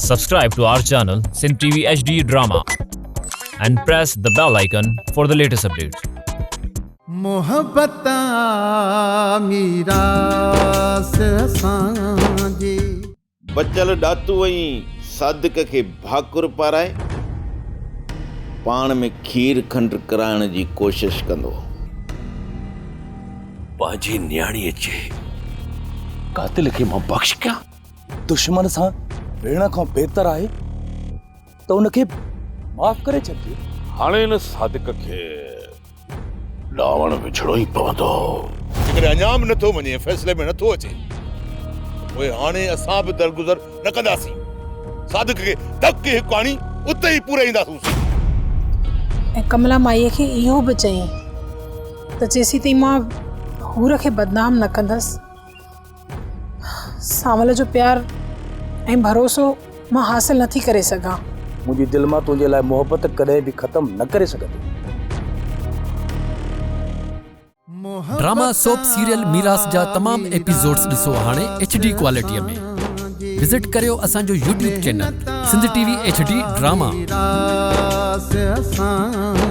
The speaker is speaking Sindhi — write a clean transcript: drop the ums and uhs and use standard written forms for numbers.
Subscribe to our channel Sindh TV HD Drama and press the bell icon for the latest updates. محبت آ ميراث اسان جي. بچل ڏاتو ۽ صادق کي ڀاڪر پارائي پاڻ ۾ کير کنڊ ڪرائڻ جي ڪوشش ڪندو. پنهنجي نياڻيء جي قاتل کي مان بخش ڪيان؟ دشمن سان وڙهڻ کان بهتر آهي ته ان کي معاف ڪري ڇڏجي. هاڻي ان صادق کي ڏانوڻ وجهڻو ئي پوندو. جيڪڏهن اڃا به نٿو مڃي ۽ فيصلي ۾ نٿو اچي ته پوء هاڻي اسان به درگذر نه ڪنداسين. صادق کي ڌڪ هڪ آڻي اتي ئي پوري اينداسونس. ۽ ڪملا مائيء کي اهو به چيائين ته جيسيتائين مان حور کي بدنام نه ڪندس، سانول جو پيار ۽ ڀروسو مان حاصل نٿي ڪري سگهان. منهنجي دل مان تنهنجي لاء محبت ڪڏهن به ختم نه ڪري سگهندي. ڊراما سوپ سيريل ميراث جا تمام ايپيسوڊز ڏسو هاڻي ايڇ ڊي ڪوالٽي ۾ وزٽ ڪريو اسان جو YouTube channel Sindh T V H D drama. ميراث اسان